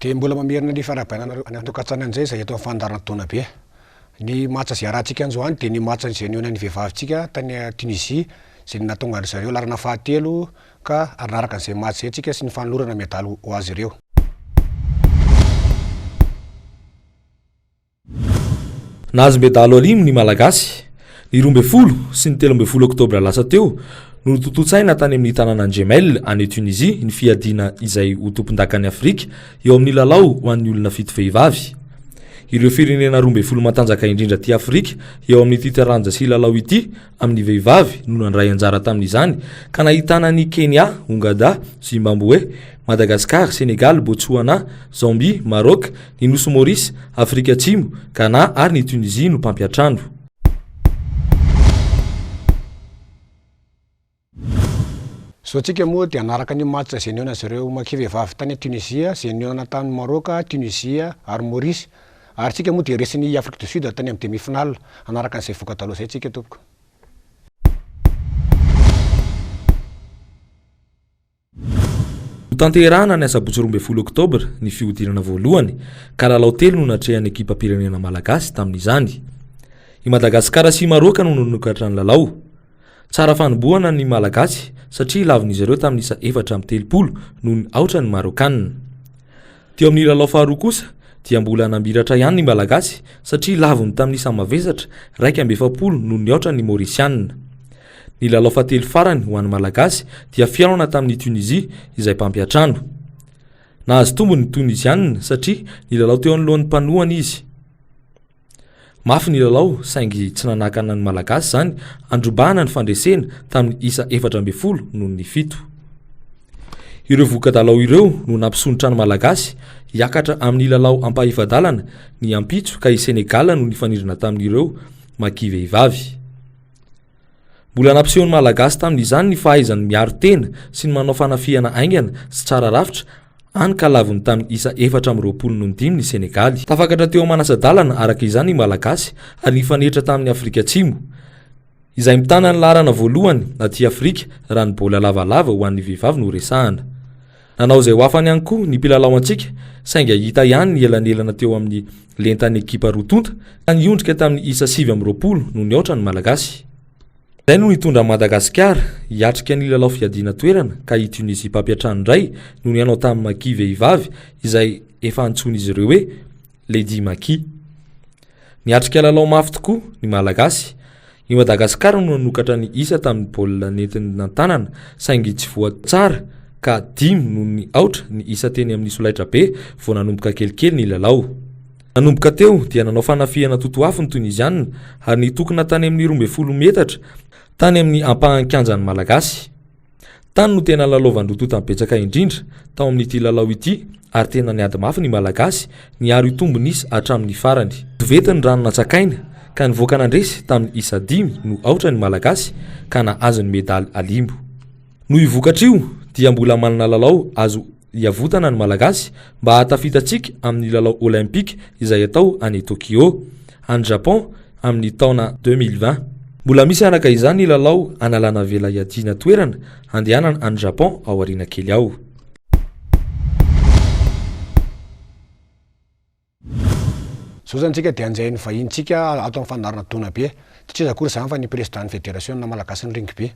Dia mbola mamerina ny fiarahabaina anareo any an-tokantrano an'izay izay eto amin'ny fandaharana Dona Be. Ny match izay arahantsika androany dia ny match izay nihaonan'ny vehivavintsika tany Tunisie izay nahatonga an-dry zareo laharana fahatelo ka hanaraka an'izay match izay tsika sy ny fanolorana medaly ho azy ireo. Nahazo medaly alimo ny Malagasy. Ny 12 sy ny 13 oktobra lasa teo no notontosaina tany amin'ny tanànan'i Jemelle any Tunisie ny fiadiana izay ho tompondakan'i Afrika eo amin'ny lalao ho an'ny olona fito vehivavy. Ireo firenena 12 matanjaka indrindra aty Afrika eo amin'ity taranja sy lalao ity amin'ny vehivavy no nandray anjara tamin'izany ka nahitana an'i Kenya, Ongada, Zimbamboe, Madagascar, Senegal, Botswana, Zambie, Maroc, ny Nosy Maurice, Afrika Atsimo, Ghana ary ny Tunisie no mpampiantrano. Izao tsika moa dia hanaraka ny match izay nihaona zareo Maki vehivavy tany Tunisie izay nihaonana tamin'i Maroc, Tunisie ary Maurice ary tsika moa dia resin'i Afrique du Sud tany amin'ny demi finale. Hanaraka an'izay voka-dalao izay tsika tompoko. Notanterahina ny asabotsy 12 oktobra ny fihodinana voalohany ka lalao telo no natrehan'ny ekipam-pirenena malagasy tamin'izany. I Madagasikara sy i Maroka no nanokatra ny lalao. Tsara fanombohana ny Malagasy satria lavin'izy ireo tamin'ny isa 34 noho ny aotra ny Marokanina. Teo amin'ny lalao faharoa kosa dia mbola namiratra ihany ny Malagasy satria laviny tamin'ny isa mavesatra 41 noho ny aotra ny Maorisianina. Ny lalao fahatelo farany ho an'ny Malagasy dia fihaonana tamin'i Tunisie izay mpampiantrano. Nahazo tombony ny Tonizianina satria nilalao teo anoloan'ny mpanohana izy. Mafy ny lalao saingy tsy nanakana ny Malagasy izany handrobahana ny fandresena tamin'ny isa 14 noho ny fito. Ireo voka-dalao ireo no nampisondrotra ny Malagasy hiakatra amin'ny lalao ampahefa-dalana ny ampitso ka i Sénégal no nifanindrina tamin'ireo Maki vehivavy. Mbola nampiseho ny Malagasy tamin'izany ny fahaizany miaro tena sy ny manao fanafihana haingana sy tsara rafitra, hany ka lavony tamin'ny isa 24 noho ny dimy ny Senegaly. Tafakatra teo manasa-dalana araka izany ny Malagasy ary nifanehitra tamin'i Afrika Atsimo, izay mitana ny laharana voalohany aty Afrika raha ny baolina lavalava ho an'ny vehivavy no resahana. Nanao izay ho afany ihany koa ny mpilalao antsika saingy hita ihany ny elanelana teo amin'ny lentan'ny ekipa roa tonta ka niondrika tamin'ny isa 29 no niaotra ny Malagasy. Izay no nitondra an'i Madagasikara hiatrika ny lalao fiadiana toerana ka i Tunisie mpampiantrano indray no nianao tamin'ny Maki vehivavy izay efa antsoin'izy ireo hoe Lady Maki. Niatrika lalao mafy tokoa ny Malagasy. I Madagasikara no nanokatra ny isa tamin'ny baolina nentiny an-tanana saingy tsy voa tsara ka dimy noho ny aotra ny isa teny amin'ny solaitrabe vao nanomboka kelikely ny lalao. Nanomboka teo dia nanao fanafihana totoafo ny Tonizianina ary nitokona tany amin'ny 12 metatra tany amin'ny ampahan'ny kianjan'ny Malagasy. Tany no tena nilalaovan-droa tonta betsaka indrindra tao amin'ity lalao ity ary tena niady mafy ny Malagasy niaro io tombony isa hatramin'ny farany. Tovety ny rano natsakaina ka nivoaka nandresy tamin'ny isa dimy no aotra ny Malagasy ka nahazo ny medaly alimo. Noho io vokatra io dia mbola manana lalao azo hiavotana ny Malagasy mba hahatafita antsika amin'ny lalao Olaimpika izay hatao any Tokyo, any Japon amin'ny taona 2020. Mbola misy araka izany ny lalao analana vela hiadiana toerana handehanana any Japon ao aoriana kely ao. Zao zany tsika dia anjain'ny vahintsika ato amin'ny fandaharana Dona Be. Tsy iza akory izany fa ny Prezidan'ny Federasiona Malagasin'ny Rugby.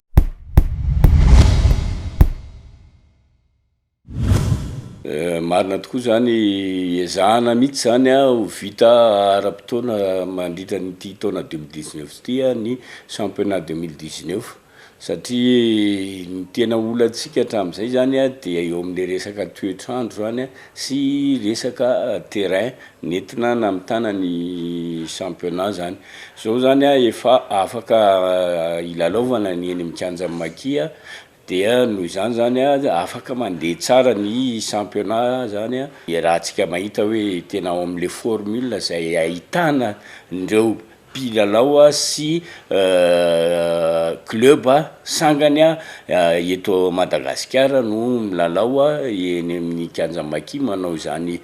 Marina tokoa izany, ezahana mihitsy izany ho vita ara-potoana mandritra an'ity taona 2019 ity ny championnat 2019 satria ny tena olantsika hatramin'izay izany dia eo amin'ilay resaka toetr'andro izany sy resaka terrain nentina namitana ny championnat izany. Izao izany efa afaka hilalaovana ny eny amin'ny kianjan'ny Maki Dia noho izany zany a, afaka mandeha tsara ny championnat zany a, iarahantsika mahita hoe tena ao amin'le formule izay ahitana an'ireo mpilalao sy club. Sangany eto Madagasikara no milalao eny amin'ny kianja Maki manao izany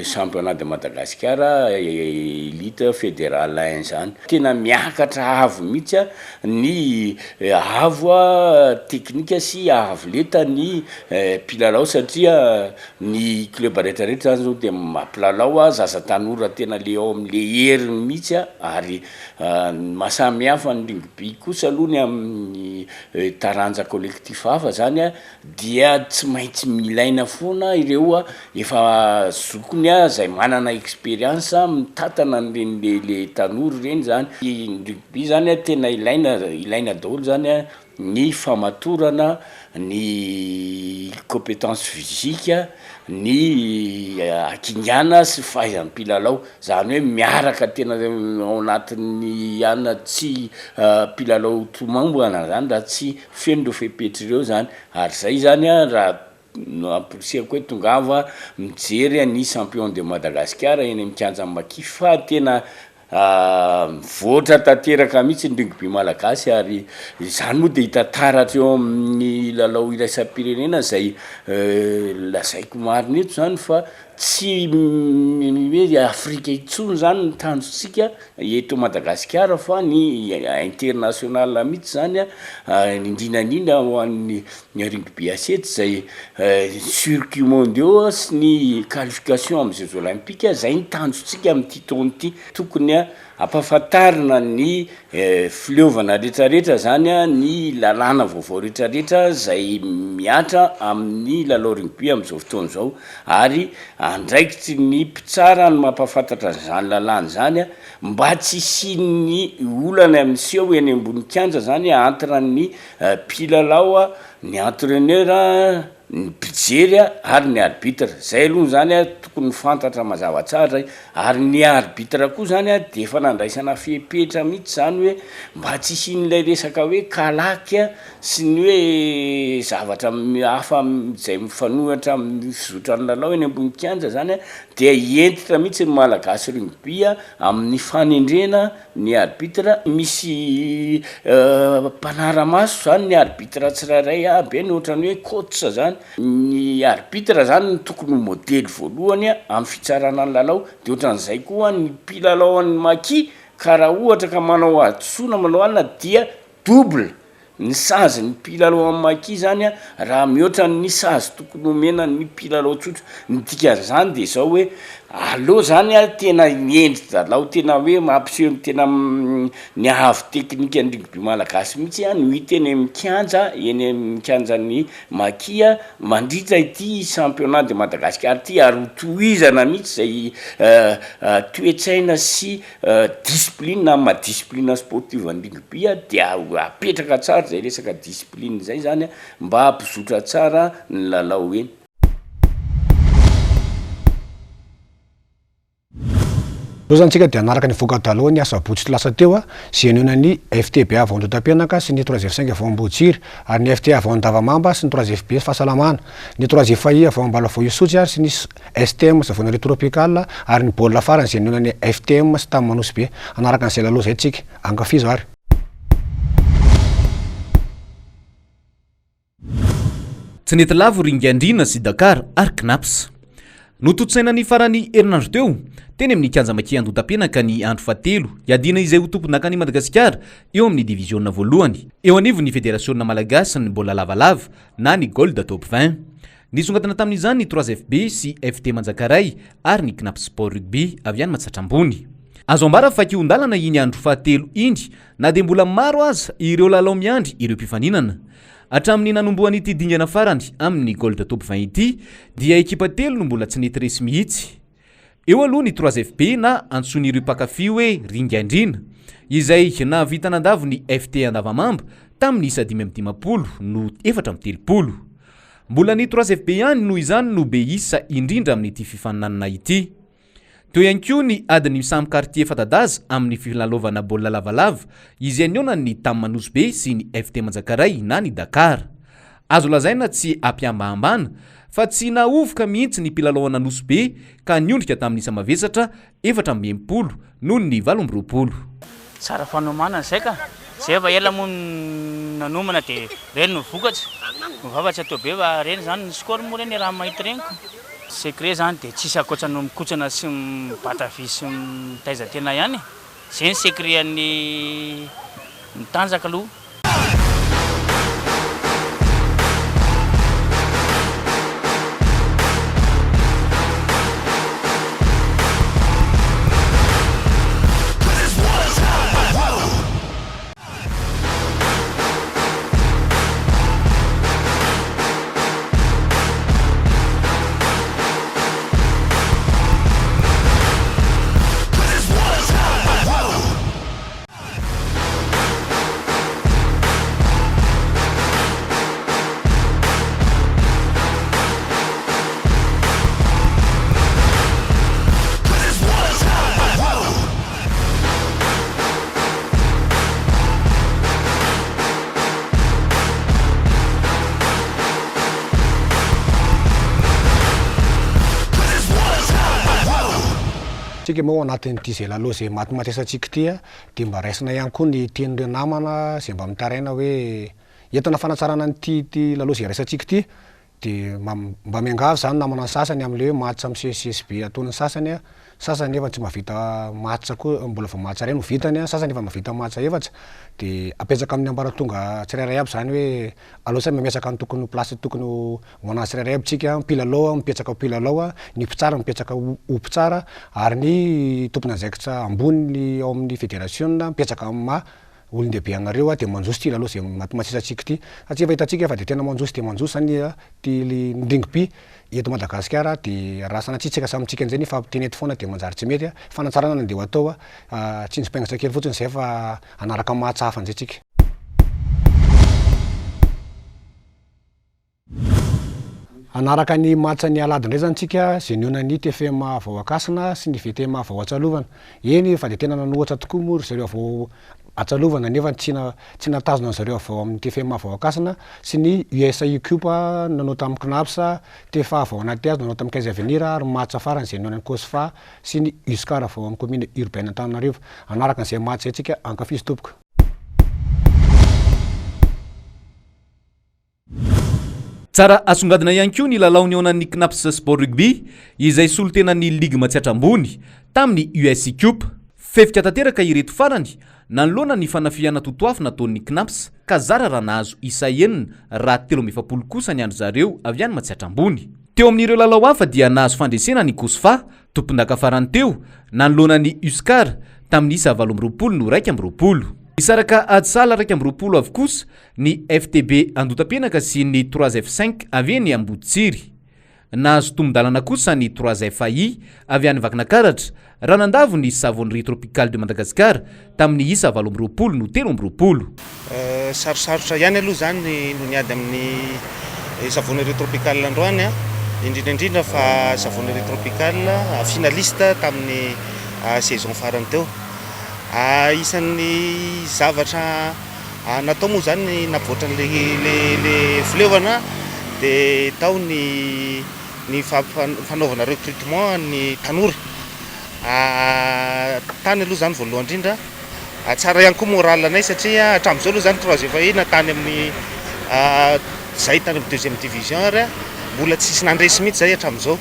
championnat de Madagascar elite fédéral un izany. Tena miakatra avo mihitsy ny avo teknika sy avo lenta ny mpilalao satria ny club rehetra rehetra zany zao dia mampilalao zaza tanora tena le ao amle heriny mihitsy ary ny maha samy hafa ny rugby kosa aloha ny amin'ny taranja collectif hafa zany dia tsy maintsy milaina foana ireo efa zokiny zay manana expérience mitantana an'ireny le le tanora ireny zany. Ny rugby zany tena ilaina ilaina daholo zany ny famatorana, ny compétence physique, ny hakingana sy fahaizam-pilalao, zany hoe miaraka tena ao anatin'ny ihany tsy mpilalao tomombana zany raha tsy feno ireo fepetra ireo zany, ary zay zany an raha amporisihako hoe tongava mijery an'i champion de Madagascar eny amin'ny kianjan'i Maki fa tena mivoatra tanteraka mihitsy ny rugby malagasy ary izany moa dia hita taratra eo amin'ny lalao iraisam-pirenena izay lazaiko marina eto izany fa tsy hoe Afrika intsony izany ny tanjontsika eto Madagasikara fa ny international mihitsy izany an, indrindra indrindra ho an'ny rugby à sept izay circuit mondiaux sy ny qualification amin'ny jeux olympiques, zay ny tanjontsika amin'ity taona ity, tokony ampahafantarina ny fileovana retraretra zany an, ny lalàna vaovao retraretra zay mihatra amin'ny lalao rugby amin'izao fotoana izao ary andraikitry ny mpitsara ny mampahafantatra an'izany lalàna izany an, mba tsy hisian'ny olana miseho eny ambony kianja zany entre ny mpilalao, ny entraineur, ny mpijery ary ny arbitre, zay aloha zany a tokony ho fantatra mazava tsara zay, ary ny arbitre koa zany a de efa nandraisana fepetra mihitsy zany hoe mba tsy hisian'ilay resaka hoe kalaky sy ny hoe zavatra hafa zay mifanohitra amin'ny fizotran'ny lalao eny ambony kianja zany a dia hentitra mihitsy ny Malagasy rugby amin'ny fanendrena ny arbitre, misy mpanara-maso zany ny arbitre tsirairay aby eny ohatran'ny hoe coach zany, ny arbitre zany no tokony ho modely voalohany amin'ny fitsarana ny lalao, de ohatran'izay koa ny mpilalao an'ny Maki ka raha ohatra ka manao hadisoana manao anona dia double Ny sazin'ny mpilalao amin'ny Maki zany a, raha mihoatra ny sazy tokony homena ny mpilalao tsotra, ny dikan'izany de zao hoe aleo zany a tena endri-dalao tena hoe mampiseho ny tena ny haavo teknikan'ny rugby malagasy mihitsy a no hita eny amin'ny kianja, eny amin'ny kianjan'ny Maki a mandritra ity championnat de Madagascar ity ary ho tohizana mihitsy zay toe-tsaina sy Discipline amin'ny maha discipline sportive ny rugby dia apetraka tsara izay resaka discipline izay zany mba hampizotra tsara ny lalao eny. Izao izany tsika dia hanaraka ny voka-dalao ny asabotsy lasa teo izay nihaona ny FTB avy ao Andohatapenaka sy ny Trois F cinq avy ao Amboditsiry ary ny FTA avy ao Andavamamba sy ny Trois FB Fahasalamana, ny Trois FI avy ao Ambalavao Isotry ary sy ny STM Savonnerie Tropicale ary ny baolina farany izay nihaonan'ny FTM sy Tam Nosy Be. Hanaraka an'izay lalao izay tsika. Ankafizo ary. Tsy nety lavo ry Ingandriana sy Dakar ary Cnaps. Notontosaina ny faran'ny herinandro teo, teny amin'ny kianja Maki Andohatapenaka ny andro fahatelo hiadiana izay ho tompondakan'i Madagasikara eo amin'ny diviziona voalohany, eo anivon'ny federasiona malagasin'ny baolina lavalava na ny Gold Top 20. Nisongadina tamin'izany ny Trois FB sy FT Manjakaray ary ny Cnaps Sport Rugby avy any Matsiatra Ambony. Azo ambara fa kihon-dalana iny andro fahatelo iny na dia mbola maro aza ireo lalao miandry ireo mpifaninana. Hatramin'ny nanombohan'ity dingana farany amin'ny Gold Top 20 ity dia ekipa telo no mbola tsy nety resy mihitsy. Eo aloha ny Trois FB na antsoin'ireo mpankafy hoe Ringandriana, izay nahavita nandavo ny FT Andavamamba tamin'ny isa 55 no 34. Mbola ny Trois FB ihany noho izany no be isa indrindra amin'ity fifaninanana ity. Teo ihany koa ny adin'ny samy kartie fanta-daza amin'ny filalaovana baolina lavalava izay nihaonan'ny Tam Nosy Be sy ny FT Manjakaray na ny Dakar. Azo lazaina tsy ampihambahambana fa tsy nahovoka mihitsy ny mpilalao an'Anosy Be ka niondrika tamin'ny isa mavesatra 64 noho ny 28. Tsara fanomanana zay ka! Zay efa ela moa no nanomana dia ireny no vokatra. Vava tsy atao be fa ireny izany ny score moa ireny raha mahita ireny ko. Secret izany dia tsisy ankoatra ny mikotrana sy mibata vy sy mitaiza tena ihany e. Izay ny secret an'ny mitanjaka aloha. Tsika moa ao anatin'ity izay lalao izay matimatesantsika ity dia mba raisina ihany koa ny tenin'ireo namana izay mba mitaraina hoe entina fanatsarana an'ity ity lalao izay iraisantsika ity dia mba miangavy izany namana ny sasany amin'ilay hoe match misesisesy be ataon'ny sasany an, sasany nefa tsy mahavita match koa mbola vao match iray no vitany an, sasany efa mahavita match efatra dia apetraka amin'ny ambaratonga tsirairay aby izany hoe aleo samy mametraka ny tokony ho place tokony ho Ho anà tsirairay aby tsika, mpilalao mipetraka ho mpilalao, ny mpitsara mipetraka ho mpitsara, ary ny tompon'andraikitra ambony ao amin'ny federasiona mipetraka amin'ny maha olon-dehibe anareo dia mandroso ity lalao izay matimatisa antsika ity. Satria efa hitantsika fa dia tena mandroso dia mandroso izany ity ny rugby eto Madagasikara dia raha sanatria tsika samy tsika indray nifampiteny eto foana dia manjary tsy mety. Fanatsarana no andeha ho atao, tsindrim-paingatra kely fotsiny izay fa hanaraka match hafa indray tsika. Hanaraka ny match ny alahady indray izany tsika izay nihaonan'ny TFM avy ao Ankasina sy ny VTM avy ao Antsalovana. Eny fa dia tena nanohatra tokoa moa ry zareo avy ao Antsalovana nefa tsy tsy nahatazona an-dry zareo avy ao amin'ny TFM avy ao Ankasina sy ny USAI Cup nanao tamin'ny Cnaps, TFA avy ao Anatihazo nanao tamin'ny Quinze Avenir ary match farany izay nihaonan'ny Cosfa sy ny Uscar avy ao amin'ny commune urbaine Antananarivo. Hanaraka an'izay match izay tsika, ankafizo tompoko. Tsara asongadina ihany koa ny lalao nihaonan'ny Cnaps Sport Rugby izay solontenan'ny ligy Matsiatra Ambony tamin'ny USI Cup. Fefika tanteraka ireto farany nanoloana ny fanafihana totoafo nataon'ny Cnaps ka zara raha nahazo isa enina raha 43 kosa ny an-dry zareo avy any Matsiatra Ambony. Teo amin'ireo lalao hafa dia nahazo fandresena ny Cosfa, tompondaka farany teo, nanoloana ny Uscar tamin'ny isa 28 no 21. Nisaraka ady sahala 21 avy kosa ny FTB Andotapenaka sy ny Trois F cinq avy eny Amboditsiry. Nahazo tombon-dalana kosa ny Trois F AI avy any Vakinakaratra raha nandavo ny Savonnerie Tropicale de Madagascar tamin'ny isa 28 no 23. Sarosarotra ihany aloha izany no niady amin'ny Savonnerie Tropicale androany, indrindra indrindra fa Savonnerie Tropicale finaliste tamin'ny saison farany teo. Isan'ny zavatra Natao moa izany ny nampivoatra an'ilay fileovana dia tao ny ny fanaovana recrutement ny tanora. Tany aloha izany voalohany indrindra. Tsara ihany koa moral anay satria hatramin'izao aloha izany troisième fa na tany amin'ny izay tany amin'ny deuxième division ary mbola tsisy nandresy mihitsy izay hatramin'izao.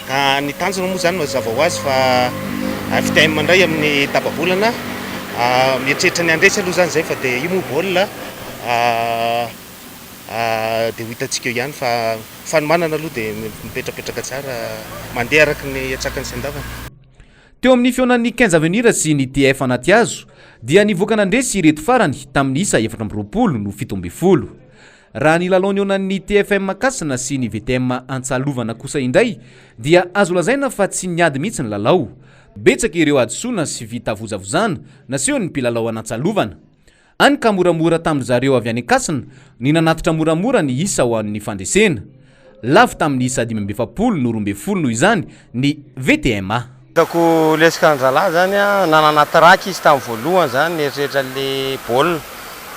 Ka ny tanjona moa izany mazava ho azy fa FTM indray amin'ny tapa-bolana. Mieritreritra ny handresy aloha izany izay fa dia io moa baolina dia ho hitantsika eo ihany fa fanomanana aloha dia mipetrapetraka tsara, mandeha araka ny antsakany sy andavany. Teo amin'ny fihaonan'ny Quinze Avenir sy ny TF Anatihazo dia nivoaka nandresy ireto farany tamin'ny isa 24 no 17. Raha ny lalao nihaonan'ny TFM Ankasina sy ny VTM Antsahalovana kosa indray dia azo lazaina fa tsy niady mihitsy ny lalao. Betsaka ireo hadisoana sy fitavozavozana nasehon'ny mpilalao an'Antsahalovana. Any ka moramora tamin-dry zareo avy any Ankasina ny nanatitra moramora ny isa ho an'ny fandresena. Lavo tamin'ny isa 45 no 12 noho izany ny VTMA. Hitako lesika an-drahalahy zany an, nanana trac izy tamin'ny voalohany zany nieritreritra an'le baolina,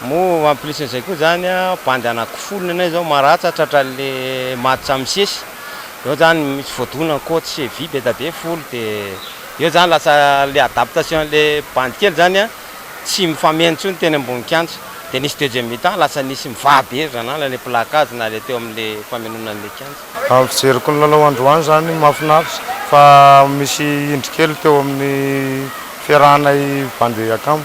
moa en plus n'izay koa zany an, bandy anaky folo ny anay zao maratsa tratran'le match misesy, eo zany misy voadona ny cote cheville be da be folo de eo zany lasa le adaptation an'le bandy kely zany an tsy mifameno intsony teny ambony kianja. Dia nisy deuxième mi-temps lasa nisy mivaha be ry zalahy na le placage na le teo amin'le famenoana an'le kianja. Raha ny fijeriko ny lalao androany izany mahafinaritra fa misy indry kely teo amin'ny fiarahanay bandy akama.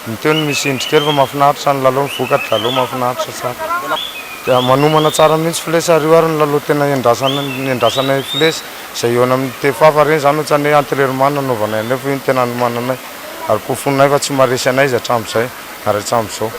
Ny teo no misy indry kely fa mahafinaritra ny lalao, ny vokatra lalao mahafinaritra tsara. Dia manomana tsara mihitsy Flesy ary io ary ny lalao tena iandrasana niandrasanay Flesy izay hihaona amin'ny Tefafa ireny izany ohatran'ny hoe entraînement nanaovanay an'ireo fa io no tena anomananay ary porofoinay fa tsy maharesy anay izy hatramin'izay ary hatramin'izao.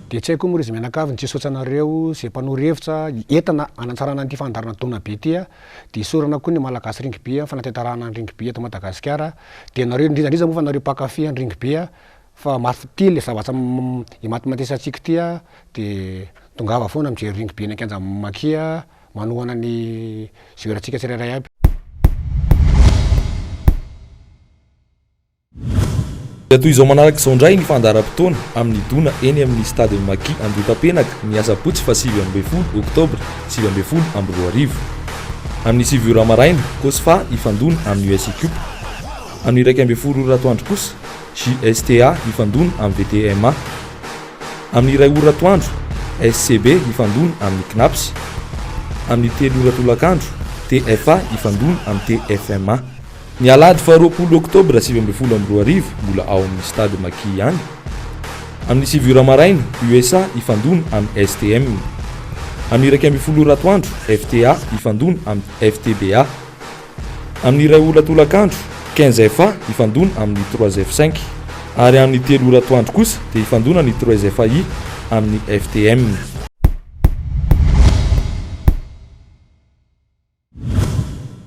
Dia tsy haiko moa ry izy mianakavy ny tsy hisaotra anareo izay mpanoro hevitra entina hanatsarana an'ity fandaharana Dona be ity a! Dia isaorana koa ny Malagasy Ringby amin'ny fanatanterahana ny Ringby eto Madagasikara. Dia nareo indrindra indrindra moa fa nareo mpankafy ny Ringby a! Fa mafy ity le zavatra imatimatesantsika ity a! Dia tongava foana mijery Ringby eny an-kianja Maki a! Manohana ny joueur-ntsika tsirairay aby. Dia toy izao manaraka izao indray ny fandaharam-potoana amin'ny dona eny amin'ny Stade Maki Andohatapenaka ny asabotsy faha 19 oktobra 2019. Amin'ny sivy ora maraina, Cosfa hifandona amin'ny USI Ikopa. Amin'ny 11 ora atoandro kosa, JSTA hifandona amin'ny VTMA. Amin'ny iray ora atoandro, SCB hifandona amin'ny Cnaps. Amin'ny telo ora tolakandro, TFA hifandona amin'ny TFMA. Ny alahady faha roapolo oktobra 2019, mbola ao amin'ny Stade Maki ihany, amin'ny sivy ora maraina, USA hifandona amin'ny STM. Amin'ny 11 ora atoandro, FTA hifandona amin'ny FTBA. Amin'ny iray ora tolakandro, 15 FA hifandona amin'ny trois F cinq. Ary amin'ny telo ora atoandro kosa dia hifandona ny trois FAI amin'ny FTM.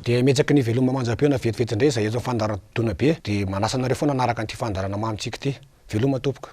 Dia mihetsaky ny veloma manjam-peo na vetivety indray izay eto amin'ny fandaharana Dodona be dia manasa anareo foana hanaraka an'ity fandaharana mamintsika ity. Veloma tompoko.